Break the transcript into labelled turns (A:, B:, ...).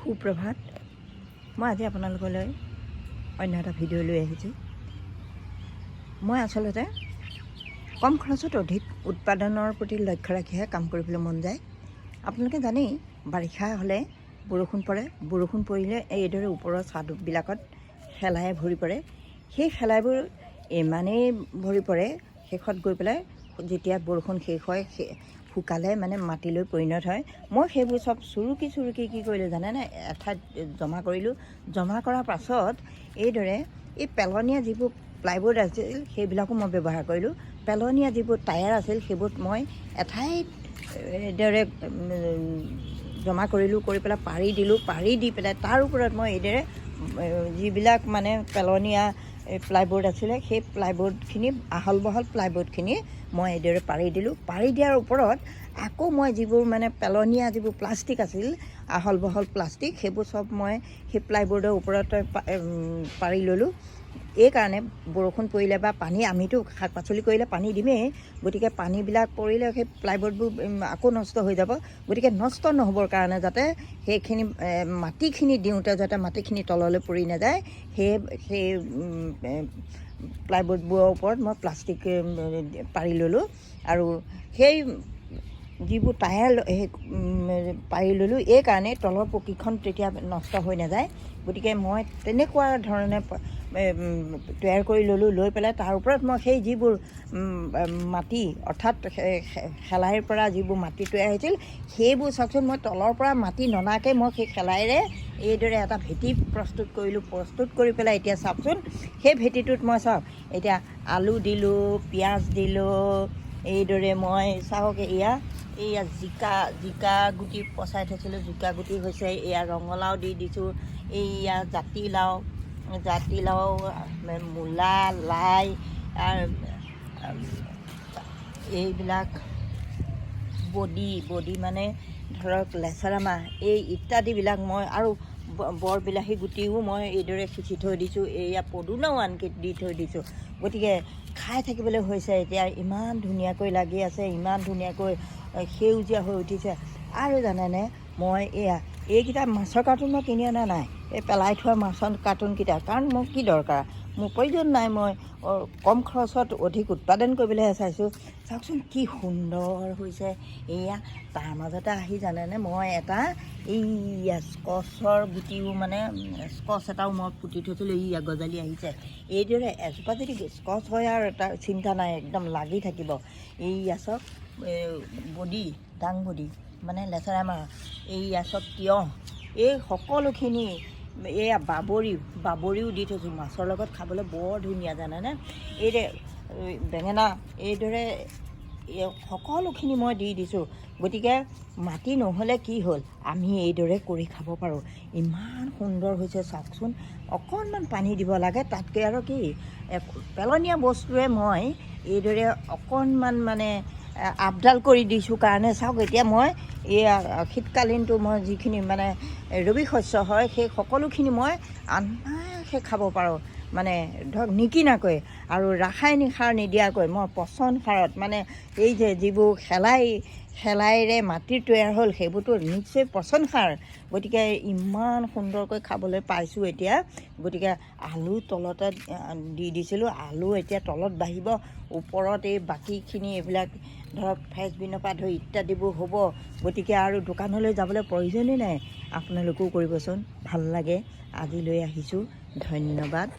A: সুপ্ৰভাত। মই আজি আপোনালোকলৈ অন্য এটা ভিডিঅ' লৈ আহিছোঁ। মই আচলতে কম খৰচত অধিক উৎপাদনৰ প্ৰতি লক্ষ্য ৰাখিহে কাম কৰিবলৈ মন যায়। আপোনালোকে জানেই, বাৰিষা হ'লে বৰষুণ পৰে। বৰষুণ পৰিলে এইদৰে ওপৰৰ চাদবিলাকত শেলায়ে ভৰি পৰে। সেই শেলাইবোৰ ইমানেই ভৰি পৰে, শেষত গৈ পেলাই যেতিয়া বৰষুণ শেষ হয়, সেই শুকালে মানে মাটিলৈ পৰিণত হয়। মই সেইবোৰ চব চুৰুকি চুৰুকি কি কৰিলোঁ জানেনে? এঠাইত জমা কৰিলোঁ। জমা কৰাৰ পাছত এইদৰে এই পেলনীয়া যিবোৰ প্লাইবৰ্ড আছিল, সেইবিলাকো মই ব্যৱহাৰ কৰিলোঁ। পেলনীয়া যিবোৰ টায়াৰ আছিল, সেইবোৰত মই এঠাইত এইদৰে জমা কৰিলোঁ। কৰি পেলাই পাৰি দিলোঁ। পাৰি দি পেলাই তাৰ ওপৰত মই এইদৰে যিবিলাক মানে পেলনীয়া প্লাইবৰ্ড আছিলে, সেই প্লাইবৰ্ডখিনি, আহল বহল প্লাইবৰ্ডখিনি মই এইদৰে পাৰি দিলোঁ। পাৰি দিয়াৰ ওপৰত আকৌ মই যিবোৰ মানে পেলনীয়া যিবোৰ প্লাষ্টিক আছিল, আহল বহল প্লাষ্টিক, সেইবোৰ চব মই সেই প্লাইবৰ্ডৰ ওপৰতে পাৰি ল'লোঁ। এইকাৰণে বৰষুণ পৰিলে বা পানী, আমিতো শাক পাচলি কৰিলে পানী দিমেই, গতিকে পানীবিলাক পৰিলে সেই প্লাইবৰ্ডবোৰ আকৌ নষ্ট হৈ যাব। গতিকে নষ্ট নহ'বৰ কাৰণে, যাতে সেইখিনি মাটিখিনি দিওঁতে যাতে মাটিখিনি তললৈ পৰি নাযায়, সেই সেই প্লাইবৰ্ডবোৰৰ ওপৰত মই প্লাষ্টিক পাৰি ল'লোঁ। আৰু সেই যিবোৰ টায়াৰ সেই পাৰি ল'লোঁ এইকাৰণেই, তলৰ পকীখন তেতিয়া নষ্ট হৈ নাযায়। গতিকে মই তেনেকুৱা ধৰণে তৈয়াৰ কৰি ল'লোঁ। লৈ পেলাই তাৰ ওপৰত মই সেই যিবোৰ মাটি, অৰ্থাৎ শেলাইৰ পৰা যিবোৰ মাটি তৈয়াৰ হৈছিল, সেইবোৰ চাওকচোন, মই তলৰ পৰা মাটি ননাকৈ মই সেই শেলাইৰে এইদৰে এটা ভেটি প্ৰস্তুত কৰিলোঁ। প্ৰস্তুত কৰি পেলাই এতিয়া চাওকচোন, সেই ভেটিটোত মই চাওক এতিয়া আলু দিলোঁ, পিঁয়াজ দিলোঁ। এইদৰে মই চাওক, এয়া এইয়া জিকা, জিকা গুটি পচাই থৈছিলোঁ, জিকা গুটি হৈছে। এয়া ৰঙালাও দি দিছোঁ। এইয়া জাতিলাও, জাতিলাও, মূলা, লাই, এইবিলাক বডি, বডি মানে ধৰক লেচেৰা মাহ, এই ইত্যাদিবিলাক মই আৰু বৰ বিলাহী গুটিও মই এইদৰে সিঁচি থৈ দিছোঁ। এয়া পদুনাও আনকি দি থৈ দিছোঁ। গতিকে খাই থাকিবলৈ হৈছে। এতিয়া ইমান ধুনীয়াকৈ লাগি আছে, ইমান ধুনীয়াকৈ সেউজীয়া হৈ উঠিছে। আৰু জানেনে, মই এয়া এইকেইটা মাছৰ কাৰ্টুন মই কিনি অনা নাই, এই পেলাই থোৱা মাছৰ কাৰ্টুনকেইটা। কাৰণ মোক কি দৰকাৰ? মোৰ প্ৰয়োজন নাই। মই কম খৰচত অধিক উৎপাদন কৰিবলৈহে চাইছোঁ। চাওকচোন কি সুন্দৰ হৈছে এয়া। তাৰ মাজতে আহি জানেনে, মই এটা এইয়া স্কচৰ গুটিও, মানে স্কচ এটাও মই পুতি থৈছিলোঁ। এইয়া গজালি আহিছে। এইদৰে এজোপা যদি স্কচ হয় আৰু এটা চিন্তা নাই, একদম লাগি থাকিব। এইয়া চাওক, বডি, দাংবডি মানে লেচেৰা মাহ, এইয়া চব তিয়ঁহ, এই সকলোখিনি। এয়া বাবৰি, বাবৰিও দি থৈছোঁ। মাছৰ লগত খাবলৈ বৰ ধুনীয়া জানেনে? এই বেঙেনা, এইদৰে এই সকলোখিনি মই দি দিছোঁ। গতিকে মাটি নহ'লে কি হ'ল, আমি এইদৰে কৰি খাব পাৰোঁ। ইমান সুন্দৰ হৈছে চাওকচোন। অকণমান পানী দিব লাগে, তাতকৈ আৰু কি? পেলনীয়া বস্তুৰে মই এইদৰে অকণমান মানে আপডাল কৰি দিছোঁ কাৰণে চাওক, এতিয়া মই এই শীতকালীনটো মই যিখিনি মানে ৰবি শস্য হয়, সেই সকলোখিনি মই অনায়াসে খাব পাৰোঁ। মানে ধৰক নিকিনাকৈ আৰু ৰাসায়নিক সাৰ নিদিয়াকৈ মই পচন সাৰত, মানে এই যে যিবোৰ শেলাইৰে মাটিৰ তৈয়াৰ হ'ল, সেইবোৰতো নিশ্চয় পচন সাৰ। গতিকে ইমান সুন্দৰকৈ খাবলৈ পাইছোঁ এতিয়া। গতিকে আলু তলতে দি দিছিলোঁ। আলু এতিয়া তলত বাঢ়িব, ওপৰত এই বাকীখিনি এইবিলাক ধৰক ফ্ৰেঞ্চবিনৰ পৰা ধৰি ইত্যাদিবোৰ হ'ব। গতিকে আৰু দোকানলৈ যাবলৈ প্ৰয়োজনেই নাই। আপোনালোকেও কৰিবচোন, ভাল লাগে। আজিলৈ আহিছোঁ, ধন্যবাদ।